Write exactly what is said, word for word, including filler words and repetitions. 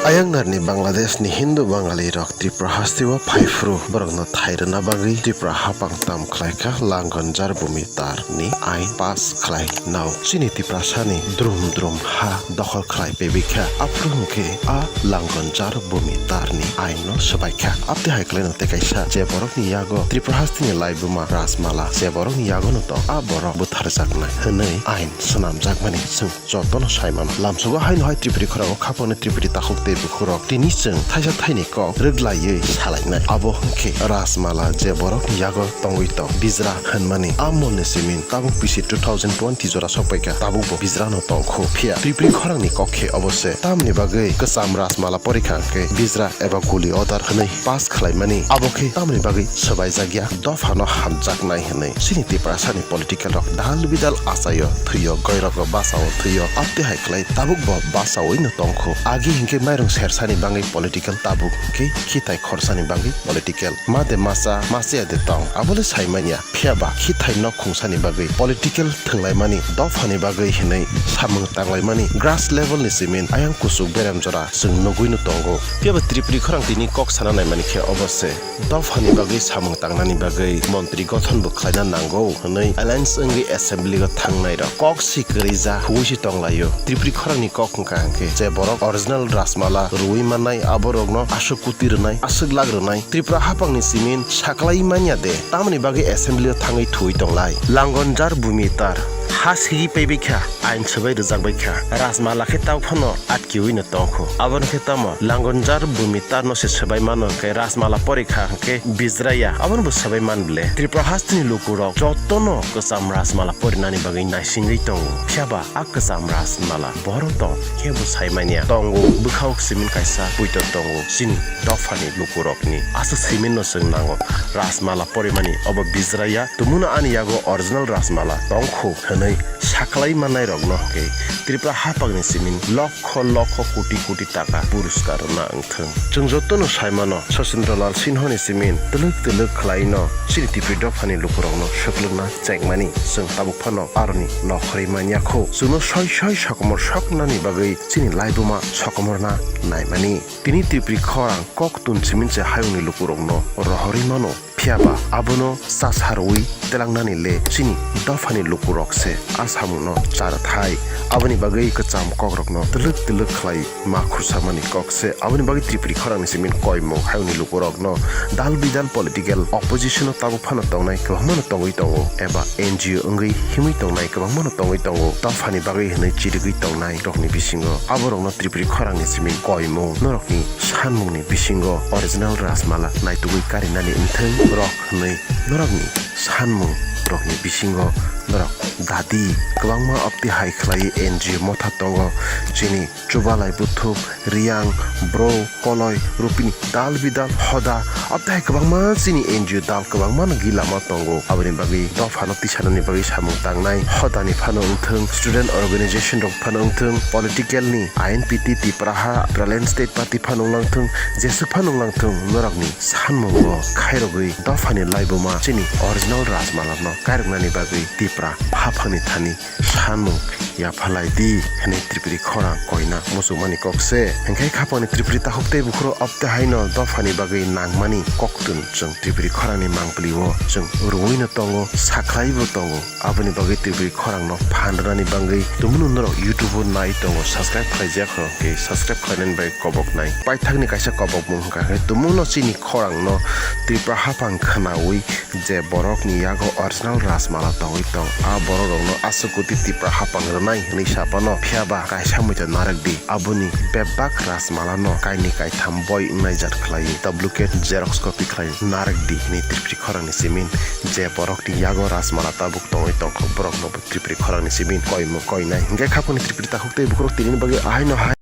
Ayang narni Bangladesh ni Hindu Bangali rok Tripura hasteo phaiphuru borokno thai rwna bagwi Tripura hapang tam khlaikha Langonjar Bhumi Tar ni ain pass khlai nao. Chini Tiprasani drum drum ha dokhol khlai pebikha. Aphuru hwnkhe a Langonjar Bhumi Tar ni ain no swbaikha. Abte hai khlaino tei kaisa je borokni yago Tripura hasteni laibuma Rajmala je borokni yago no tong a borok butharjaknai hwnwi ain swnamjakmani chwng jotono sai mano. Lamsogo haino hai Tripuri khorang o khapangni Tripuri takhuk tei bukhurok tini chwng thaisa thaini kok rwglaiwi salainai. Abo hwnkhe Rajmala je borokni yago tongwi tong Bijra hwnmani a molni simin tabuk bisi two thousand twenty jora sokpaikha, tabukbo Bijrano tongkhu. Phiya Tripuri khorangni kok khe obo se, tamni bagwi kwcham Rajmala porikha hwnkhe Bijra eba guli order hwnwi pass khlaimani, abo khe tamni bagwi swbaijakya dophano hamjaknai hwnwi. Chini Tiprasani political rok dal bidal achaio thwio, goirokbo basao thwio, abte hai khlai tabukbo basaoino tongkhu. Agi hinkhe mairung sersani bagwi political, tabuk hinkhe khitai khorsani bagwi political. Ma de masa, masiya de tong, abole saimanya. Phiya ba khithai nok khungsani bagwi political thwnglaimani, dophani bagwi hinwi samung tanglaimani grass level ni simin ayang kuchuk berem jora chwng nugwino tongo. Phiya ba Tripuri khorang tini kok sana naimani khe obo se, dophani bagwi samung tangnani bagwi montri gothon bo khlaina nango hwnwi alliance wngwi assembly o thangnai rok kok si kwrwi ja huwi si tonglaio. Tripuri khorangni kok hwnkha hwnkhe je borok original Rajmala rwui mannai, aborokno aswk kuti rwnai, aswk lak rwnai. Tripura hapangni simin saklai manya de, tamoni bagwi assembly o thangwi thuwi tonglai. Langonjar Bhumi Tar, ha sigi paibaikha, ain swbai rwjakbaikha. Rajmala khe tau phano atkiwino tongkhu. Abono khe tamo Langonjar Bhumi Tar no se swbai mano hwnkhe Rajmala porikha hwnkhe Bijraya, abono bo swbai man ble. Tripura hasteni lukurok jotono kwcham Rajmala porinani bagwi naisingwi tongo. Phiya ba a kwcham Rajmala bohoro tong khe bo saimanya tongo, bwkhao simin kaisa puito tongo chini dophani lukurokni. Aswk simin no chwng nango Rajmala porimani, obo Bijraya, tumungno ani yago original Rajmala tongkhu hwnwi saklai mannairokno hwnkhe Tripura hapangni simin lokho lokho koti koti taka puruskar rwna wngthung. Chwng jotono saimano Sachindralal Sinhoni simin twlwk twlwk khlaino chini Tripuri dophani lukurokno swklwkna chengmani chwng tabuk phano aroni nokhorwi manya kho. Chwngno soi soi sokomor soknani bagwi chini laibuma sokomorna naimani. Tini Tripuri khorang koktun simin se hayungni lukurokno rohorwi mano. Phiya ba abono chasarwi telangnani le chini dophani lukurok se a samungno cha rwthai. Aboni bagwi kwcham kokrokno twlwk twlwk khlai ma khursamani kok se. Aboni bagwi Tripuri khorangni simin koimung hayungni lukurokno dal bidal political opposition o tabuk phano tongnai kwbangmano tongwi tongo, eba N G O wngwi himwi tongnai kwbangmano tongwi tongo. Dophani bagwi hwnwi chirigwi tongnai rokni bisingo aborokno Tripuri khorangni simin koimung norokni sanmungni bisingo original Rajmala naitugwi karinani wngthung rok hwnwi norokni sanmung rokni bisingo norok dadi kwbangma abti hai khlai N G O motha tongo. Chini Chubalai Buthuk, Riyang, Bro, Koloi, Rupini, dal bidal, hoda, abtahai kwbangma chini N G O dal kwbangma no gila ma tongo. Aboni bagwi dophano tisanani bagwi samung tangnai, hodani phano wngthung, student organization rok phano wngthung, political ni, I N P T, Tipraha, Nagaland State Party phano wngthung, jeswk phano wngthung, norokni sanmungo khairogwi dophani laibuma chini original Rajmala no kairoknani bagwi Tipra haphangni thani sanmung yaphalai di hwnwi Tripuri khorang koina muchungmani kok se. Hinkhe khapangni Tripuri takhuk tei bukhuro abte haino dophani bagwi nangmani koktun chwng Tripuri khorangni mangpili o chwng rwui no tongo, sakhlai bo tongo. Aboni bagwi Tripuri khorang no phan rwnani bagwi tumunu norok YouTube o nai tongo, subscribe khlaijak rok khe subscribe khlainani bagwi kobok nai. Paithakni kaisa kobok mung hwnkha khe tumunu chini khorang no Tripura haphang khwnaui je borokni yago original Rajmala tongwi tong, a borok rokno aswk koti Tipra haphang rwnai hwnwi sa phano, phiya ba kaisa muitu narwk di, aboni bebak Rajmala no kainwi kaitham boi wngnai jat khlaiwi duplicate xerox copy khlai narwk di hwnwi Tripuri khorangni simin je borokni yago Rajmala tabuk tongwi tongkha, borokno bo Tripuri khorangni simin koimung koinai. Hinkhe khapangni Tripuri takhuk tei bukhurok tinini bagwi ahaino hai